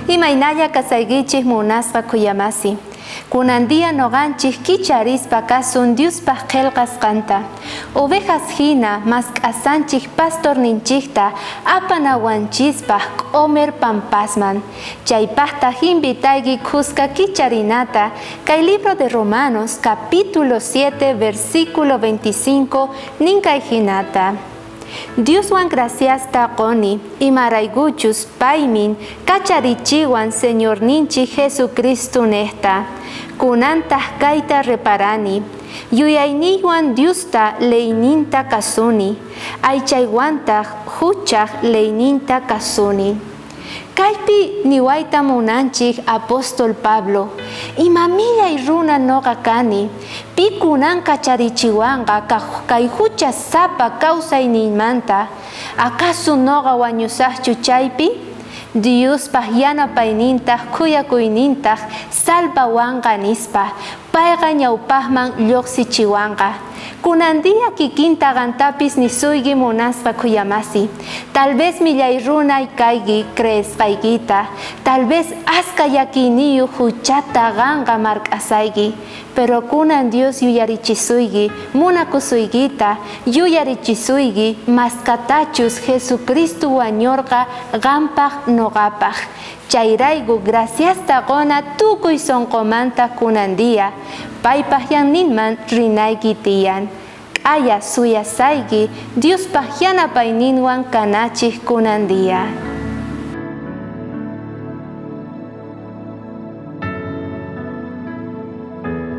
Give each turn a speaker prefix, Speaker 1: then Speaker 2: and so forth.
Speaker 1: Imaynalla kasaykichik munasqa khuyamasi. Kunan día noqanchik kicharispa kasun Diospaj qhelqasqanta. Ovejas hina mask'asanchik pastorninchikta apanawanchispaj q'omer pampasman. Chaypajtaj invitayki khuska kicharinata kay libro de Romanos capítulo 7 versículo 25 nin kay hinata. Dioswan graciasta qoni, imaraykuchus paymin kacharichiwan Señorninchik Jesucristonejta. Kunantaj kayta reparani, yuyayniywan Diosta leyninta kasuni, aychaywantaj juchaj leyninta kasuni. Kaypi niwayta munanchik apóstol Pablo, ima millay runa noqa kani, pi kunan kacharichiwanqa kay hucha sapa kawsayninmanta, acaso noqa wañusaqchu chaypi? Diospaj yanapaynintaj khuyakuynintaj salvawanqa nispa, payqa ñawpajman lluqsichiwanqa. Kunan día kikinta qantapis nisuyki munasqa khuyamasi. Tal vez millay runay kayki creesqaykita, tal vez aska llakiyniyuq huchata qanqa mark'asayki, pero kunan Dios yuyarichisuyki, munakusuykita, yuyarichisuyki maskatachus Jesucristo wañurqa qanpaj noqapaj. Chayrayku graciasta qona tukuy sonqomanta kunan día, paypaj yanninman rinayki tiyan. K'aya suyasayki Diospaj yanapayninwan kanachik kunan día.